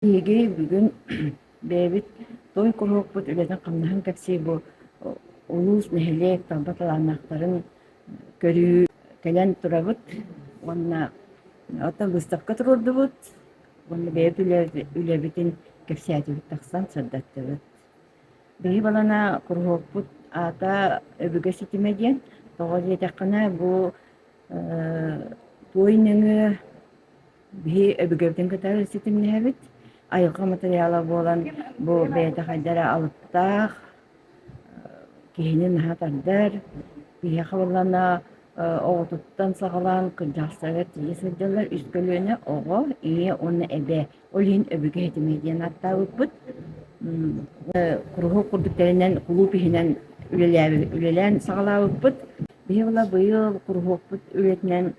Биһиги бүгүн бэйэбит той куруһуокпут үлэтин-хамнаһын кэпсии бу улуус, нэһилиэк талба талааннаахтарын көрүү кэлэн турабыт уонна оттон выставка туруордубут уонна бэйэбит үлэбитин кэпсээтибит тахсан сырдаттыбыт. Биһи балана куруһуокпут аата Өбүгэ ситимэ диэн. Тоҕо диэтэххинэ бу туой нөҥүө Биһи өбүгэбитин кытары ситимнэһэбит. Айылҕа матырыйаала буолан бу бэйэтэ хайда эрэ алыптаах, киһини наһаа тардар. Киһиэхэ буоллаҕына оҕотуттан саҕалаан кырдьаҕастарыгар тиийэ сылдьаллар. Үс көлүөнэ оҕо, ийэ уонна эбээ. Ол иһин өбүгэ ситимэ диэн ааттаабыппыт. Куруһуок курдук тэринэн кулууп иһинэн үлэлээн саҕалаабыппыт. Биһи була быйыл куруһуокпут үлэтинэн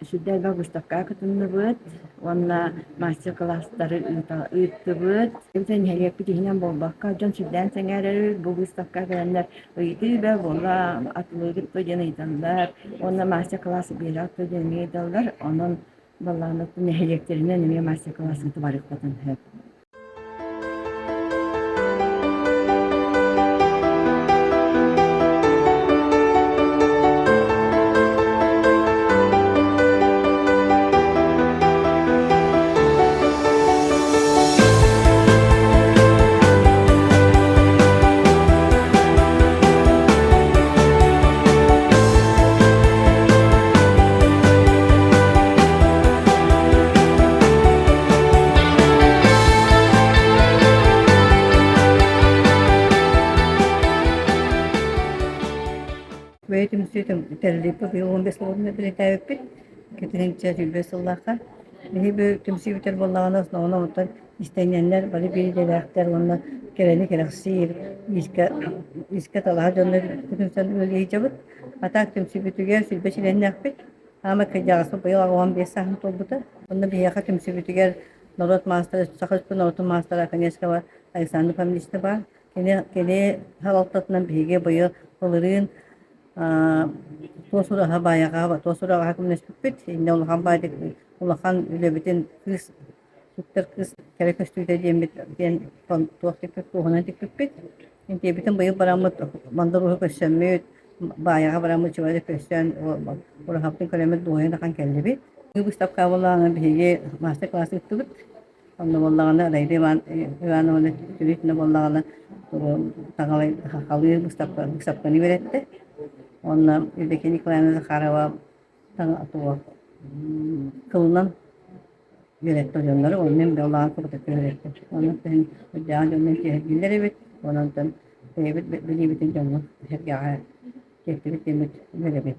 Сүрдээх элбэх выставкаҕа кытынныбыт уонна мастер-класстары ыыттыбыт. Нэһилиэкпит иһинэн буолбакка, дьон сүрдээн сэҥээрэр бу выставкаҕа кэлэннэр ыйытыы да буолла, атылыыгыт дуо диэн ыйыталлар уонна мастер-класс биэрэҕит дуо диэн эмиэ ыйыталлар. Онон балаҕаннар нэһилиэктэринэн эмиэ мастер-класс ыыта барыахпытын сөп. Бэйэ түмсүү тэриллибиппит быйыл 15 сылын бэлиэтээбиппит. Кэтиһинчэ сүүрбэ сыллаахха. Биһи бу түмсүүбүтэр буоллаҕына основном оттон истэнньэннэр бары биир идэлээхтэр уонна кэрэни кэрэхсиир, иискэ, иискэ талаһар дьоннор түмсэн үлэлиһдьэбит. А так түмсүүбүтүгэр сүүрбэ чилиэннээхпит. Аама кырдьаҕаспыт быйыл 85 сааһын туолбута. Онно биһиэхэ түмсүүбүтүгэр норуот маастара, Саха Республикатын норуотун маастара Оконешникова Александра Фоминична баар. Кини, кини салалтатынан биһиги быйыл былырыын туос ураһа баайаҕа туос ураҕаһа көмөлөспүппүт. Инньэ улахан баайдык улахан үлэбитин кыыс Сүктэр кыыс кэрэ көстүүтэ диэммит диэн туох тикпит туоһунан тикпиппит. Интиэбитин быйыл бараммыт мандар ууһу көрсөммүт, баайаҕа бараммыт чугас көрсөн ураһабытын көрөммүт дуоһуйан ахан кэллибит. Быыстапка буоллаҕына биһиги мастер-класс ыыттыбыт. Онно буоллаҕына Раида Иван Ивановна Түрүтүнэ буоллаҕына таҥалай хахалыыр быыстапканы үөрэттэ. Уонна Евдокия Николаевна Захарова кылынан үөрэттэ дьоннору уонна мин бэйэлээх курдук үөрэттим. Онон күһүн үрдээҕи дьоннор киэһэрдииллэр эбит, онон бэйэбит билиибитин дьоҥҥо сэргэҕэ тиэртибит диэммит үөрэбит.